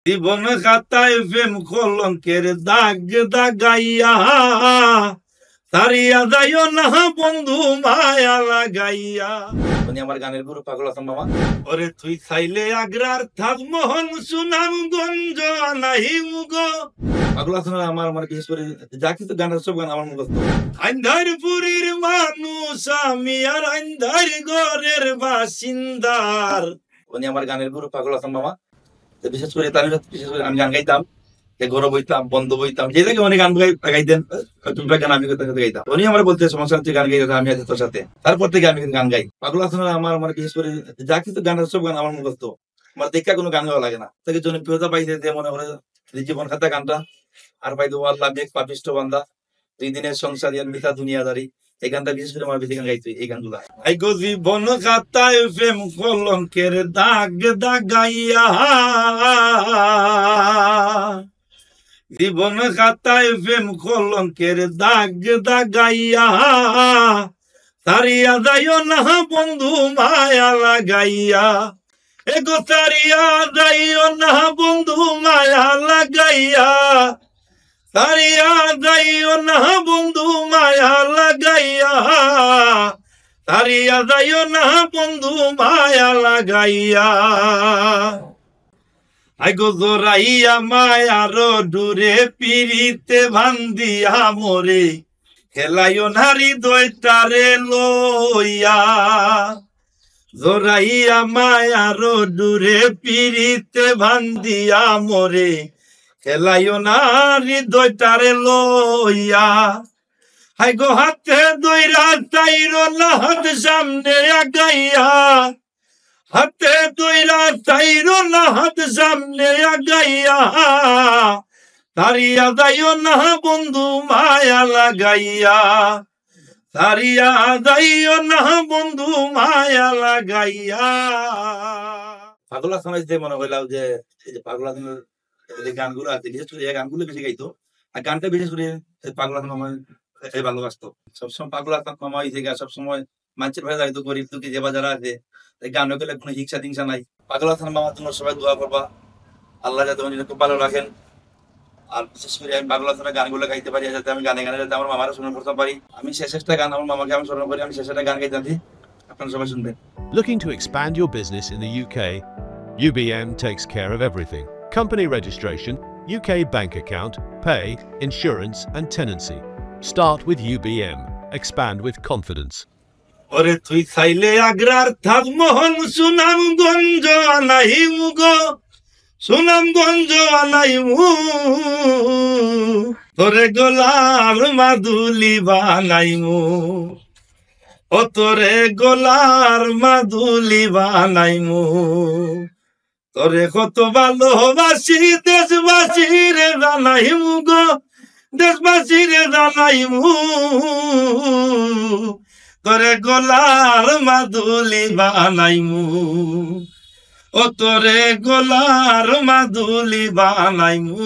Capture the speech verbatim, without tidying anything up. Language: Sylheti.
জীবন খাতায় প্রেম কলঙ্কের দাগ দাগাইয়া, ছাড়িয়া যাইও না বন্ধু মায়া লাগাইয়া। উনি আমার গানের গুরু পাগল হাসান মামা। ওরে তুই চাইলে আগ্রার তাজমহল সুনামগঞ্জ আনাইমু গো। পাগল হাসান আমার, আমার বিশেষ করে যা কিছু গান আছে সব গান আমার মুখস্থ। আন্ধারপুরীর মানুষ আমি আর আন্ধার ঘরের বাসিন্দার। উনি আমার গানের গুরু পাগল হাসান মামা। তো বিশেষ করে তার সাথে বিশেষ করে আমি গান গাইতাম, যে ঘরো বইতাম, বন্ধ বইতাম, যে জায়গায় উনি গান গাই-, গাইতেন, টুকটাক গান আমি করতে করতে গাইতাম। উনি আমার বলতে, "সমস্যা নেই, তুই গান গাই, আমি আছি তোর সাথে।" তারপর থেকে আমি গান গাই। পাগল হাসান আমার, আমার বিশেষ করে যা কিছু গান আছে সব গান আমার মুখস্থ। আমার দেখা কোনো গান গাওয়া লাগে না। তাকে জনপ্রিয়তা পাইতে যে মনে করে যে জীবন খাতা গানটা, আর পাইতে ও আল্লাহ আমি এক পাপিষ্ঠ বান্দা, দুই দিনের সংসার ইয়ার মিথ্যা দুনিয়াদারি, এই গানটা বিশেষ করে আমার বেশি গান গাইতে এই গানগুলা। আই গো জীবন খাতায় প্রেম কলঙ্কের দাগ দাগাইয়া, জীবন খাতায় প্রেম কলঙ্কের দাগ দাগাইয়া, ছাড়িয়া যাইও না বন্ধু মায়া লাগাইয়া। এগো ছাড়িয়া যাইও না বন্ধু মায়া লাগাইয়া, ছাড়িয়া যাইও না বন্ধু মায়া লাগাইয়া, ছাড়িয়া যাইও না বন্ধু মায়া লাগাইয়া। আইগো জোরাইয়া মায়ার ডুরে পিরিতে বান্ধিয়া মোরে, খেলাইও না হৃদয়টারে লইয়া। জোরাইয়া মায়ার ডুরে পিরিতে বান্ধিয়া মোরে, খেলাইও না হৃদয়টারে লইয়া। হাইগো হাতে দইরা তাইরো না হাত সামনে আগাইয়া, হাতে দইরা তাইরো না হাত সামনে আগাইয়া, ছাড়িয়া যাইও না বন্ধু মায়া লাগাইয়া, ছাড়িয়া যাইও না বন্ধু মায়া লাগাইয়া। পাগল হাসান যে মনে হইলাম যে এই যে পাগল হাসানের যে গানগুলো আছে, বিশেষ করে এই গানগুলো বেশি গাইতো। আর গানটা বিশেষ করে এই পাগল হাসান মামা এই ভালোবাসতো। সবসময় পাগল হাসান মামা এই জায়গা সবসময় মানুষের ভাই যাইতো গরিব দুঃখী যে বাজারে আছে, এই গানও গেলে কোনো হিংসা টিংসা নাই। পাগল হাসান মামার জন্য সবাই দোয়া করবা, আল্লাহ যাতে উনি খুব ভালো রাখেন। আর বিশেষ করে আমি পাগল হাসানের গানগুলো গাইতে পারি, যাতে আমি গানে গানে যাতে আমার মামারে স্মরণ করতে পারি। আমি শেষ একটা গান আমার মামাকে আমি স্মরণ করি, আমি শেষ একটা গান গাইতে চাচ্ছি, আপনারা সবাই শুনবেন। Looking to expand your business in the U K? U B M takes care of everything: company registration, U K bank account, pay, insurance, and tenancy. Start with U B M. Expand with confidence. ওরে তুই চাইলে আগ্রার তাজমহল সুনামগঞ্জ আনাইমু গো, সুনামগঞ্জ আনাইমু। তোরে গলার মাদুলি বানাইমু, ও তোরে গলার মাদুলি বানাইমু। তোরে কত ভালোবাসি দেশবাসীরে জানাইমু গো, দেশবাসীরে জানাইমু। তোরে গলার মাদুলি বানাইমু, ও তোরে গলার মাদুলি বানাইমু।